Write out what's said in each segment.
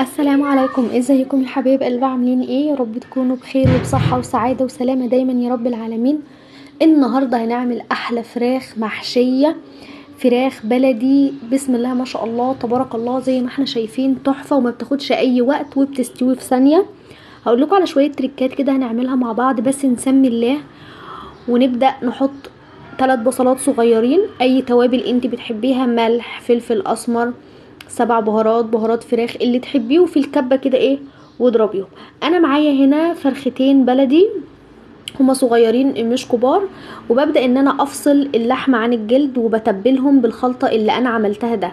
السلام عليكم، ازيكم يا حبايب قلبي؟ عاملين ايه؟ يا رب تكونوا بخير وبصحة وسعادة وسلامة دايما يا رب العالمين. النهاردة هنعمل احلى فراخ محشية، فراخ بلدي، بسم الله ما شاء الله تبارك الله، زي ما احنا شايفين تحفة وما بتاخدش اي وقت وبتستوي في ثانية. هقول لكم على شوية تريكات كده هنعملها مع بعض، بس نسمي الله ونبدأ نحط 3 بصلات صغيرين، اي توابل انت بتحبيها، ملح، فلفل اسمر، 7 بهارات، بهارات فراخ اللي تحبيه، وفي الكبه كده ايه واضربيهم. انا معايا هنا فرختين بلدي، هما صغيرين مش كبار، وببدا ان انا افصل اللحمة عن الجلد وبتبلهم بالخلطه اللي انا عملتها ده.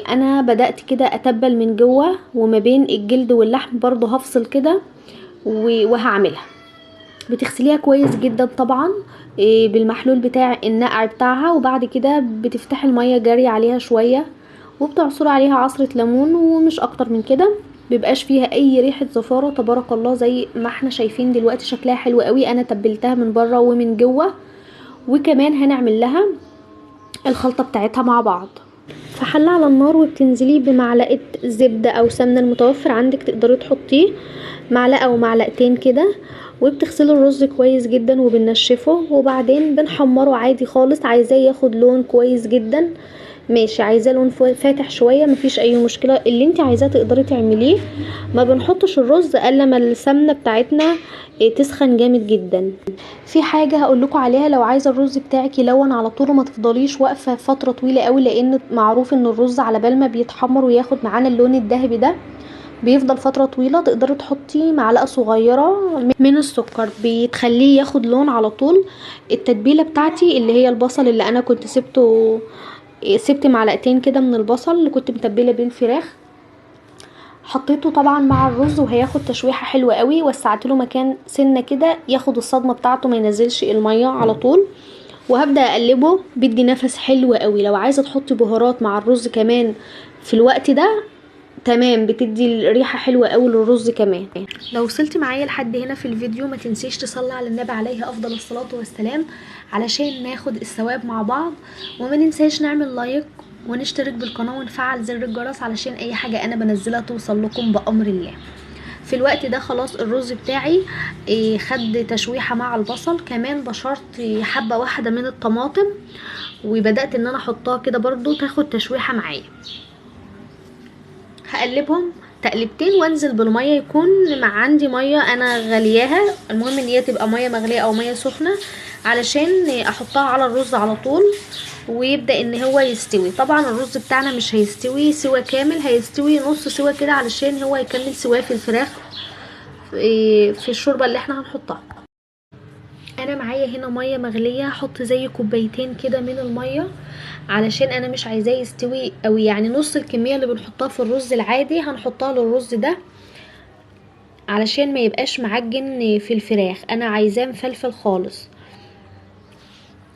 انا بدات كده اتبل من جوه وما بين الجلد واللحم برضو هفصل كده وهعملها. بتغسليها كويس جدا طبعا بالمحلول بتاع النقع بتاعها، وبعد كده بتفتحي المية جارية عليها شوية وبتعصري عليها عصرة ليمون ومش اكتر من كده، مبيبقاش فيها اي ريحة زفارة تبارك الله. زي ما احنا شايفين دلوقتي شكلها حلو قوي، انا تبلتها من بره ومن جوه، وكمان هنعمل لها الخلطة بتاعتها مع بعض. في حلة على النار وبتنزليه بمعلقة زبدة او سمنة المتوفر عندك تقدري تحطيه، معلقة او معلقتين كده، وبتغسلي الرز كويس جدا وبنشفه، وبعدين بنحمره عادي خالص. عايزاه ياخد لون كويس جدا، ماشي، عايزاه لون فاتح شوية مفيش اي مشكلة، اللي انت عايزاه تقدري تعمليه. ما بنحطش الرز الا ما السمنة بتاعتنا تسخن جامد جدا. في حاجة هقول لكم عليها، لو عايزه الرز بتاعك يلون على طول وما تفضليش واقفة فترة طويلة قوي، لان معروف ان الرز على بال ما بيتحمر وياخد معانا اللون الذهبي ده بيفضل فترة طويلة، تقدري تحطي معلقه صغيرة من السكر بتخليه ياخد لون على طول. التتبيله بتاعتي اللي هي البصل اللي انا كنت سبت معلقتين كده من البصل اللي كنت متبله بيه الفراخ، حطيته طبعا مع الرز وهياخد تشويحه حلوة قوي. وسعت له مكان سنة كده ياخد الصدمة بتاعته، ما ينزلش المية على طول. وهبدا اقلبه، بيدي نفس حلو قوي. لو عايزه تحطي بهارات مع الرز كمان في الوقت ده تمام، بتدي ريحه حلوة قوي للرز كمان. لو وصلتي معايا لحد هنا في الفيديو ما تنسيش تصلي على النبي عليه افضل الصلاة والسلام علشان ناخد الثواب مع بعض، وما ننساش نعمل لايك ونشترك بالقناة ونفعل زر الجرس علشان اي حاجة انا بنزلها توصل لكم بامر الله. في الوقت ده خلاص الرز بتاعي خد تشويحه مع البصل، كمان بشرت حبه واحدة من الطماطم وبدات ان انا احطها كده برضو تاخد تشويحه معايا. هقلبهم تقلبتين وانزل بالمية، يكون مع عندي مية انا غلياها، المهم ان هي تبقى مية مغليه او مية سخنة علشان احطها على الرز على طول ويبدا ان هو يستوي. طبعا الرز بتاعنا مش هيستوي سوا كامل، هيستوي نص سوا كده علشان هو يكمل سواه في الفراخ في الشوربة اللي احنا هنحطها. انا معايا هنا مية مغليه، هحط زي كوبايتين كده من المية علشان انا مش عايزاه يستوي قوي، يعني نص الكمية اللي بنحطها في الرز العادي هنحطها للرز ده علشان ما يبقاش معجن في الفراخ، انا عايزاه مفلفل خالص.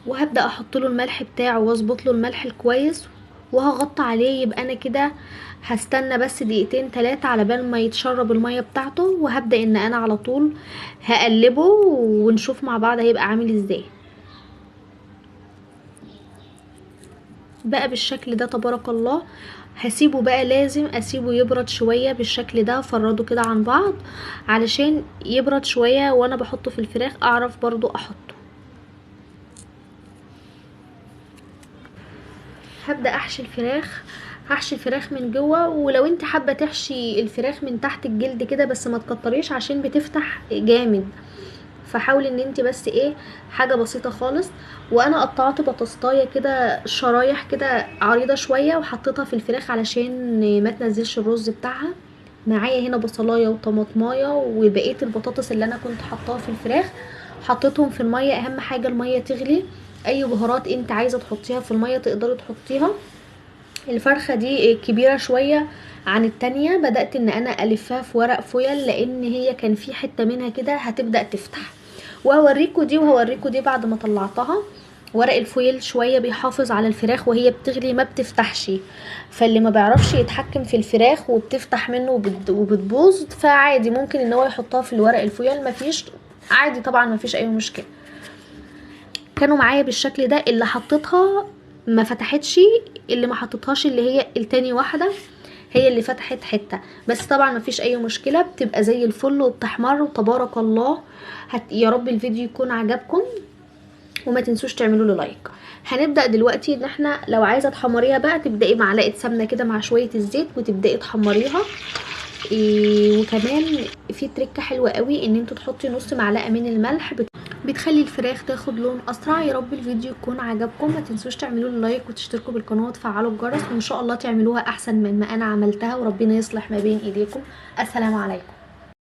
وهبدا احط له الملح بتاعه واظبط له الملح الكويس وهغطي عليه. يبقى انا كده هستنى بس دقيقتين 3 على بال ما يتشرب المية بتاعته، وهبدا ان انا على طول هقلبه ونشوف مع بعض هيبقى عامل ازاي. بقى بالشكل ده تبارك الله. هسيبه بقى، لازم اسيبه يبرد شوية بالشكل ده، افرده كده عن بعض علشان يبرد شوية وانا بحطه في الفراخ اعرف برضو احطه. هبدا احشي الفراخ، هحشي الفراخ من جوه، ولو انت حابة تحشي الفراخ من تحت الجلد كده بس ما تكتريش عشان بتفتح جامد، فحاولي ان انت بس ايه حاجة بسيطة خالص. وانا قطعت بطاطسايه كده شرايح كده عريضة شوية وحطيتها في الفراخ علشان ما تنزلش الرز بتاعها. معايا هنا بصلايه وطماطمايه وبقية البطاطس اللي انا كنت حطاها في الفراخ حطيتهم في المية. اهم حاجة المية تغلي، اي بهارات انت عايزه تحطيها في المية تقدري تحطيها. الفرخه دي كبيرة شوية عن التانية، بدات ان انا الفها في ورق فويل لان هي كان في حتة منها كده هتبدا تفتح، وهوريكوا دي وهوريكوا دي بعد ما طلعتها. ورق الفويل شوية بيحافظ على الفراخ وهي بتغلي ما بتفتحش، فاللي ما بيعرفش يتحكم في الفراخ وبتفتح منه وبتبوظ فعادي ممكن ان هو يحطها في الورق الفويل، مفيش عادي طبعا مفيش اي مشكلة. كانوا معايا بالشكل ده، اللي حطيتها ما فتحتش، اللي ما حطيتهاش اللي هي التاني واحدة هي اللي فتحت حتة، بس طبعا مفيش اي مشكلة، بتبقى زي الفل وبتحمر وتبارك الله. يا رب الفيديو يكون عجبكم، وما تنسوش تعملوا له like. هنبدا دلوقتي ان احنا لو عايزه تحمريها بقى تبداي معلقه سمنه كده مع شوية الزيت وتبداي تحمريها. وكمان في تريكه حلوة قوي ان انتوا تحطي نص معلقه من الملح، بتخلي الفراخ تاخد لون اسرع. يا رب الفيديو يكون عجبكم، ما تنسوش تعملوا له like وتشتركوا بالقناة وتفعلوا الجرس، وان شاء الله تعملوها احسن من ما انا عملتها، وربنا يصلح ما بين ايديكم. السلام عليكم.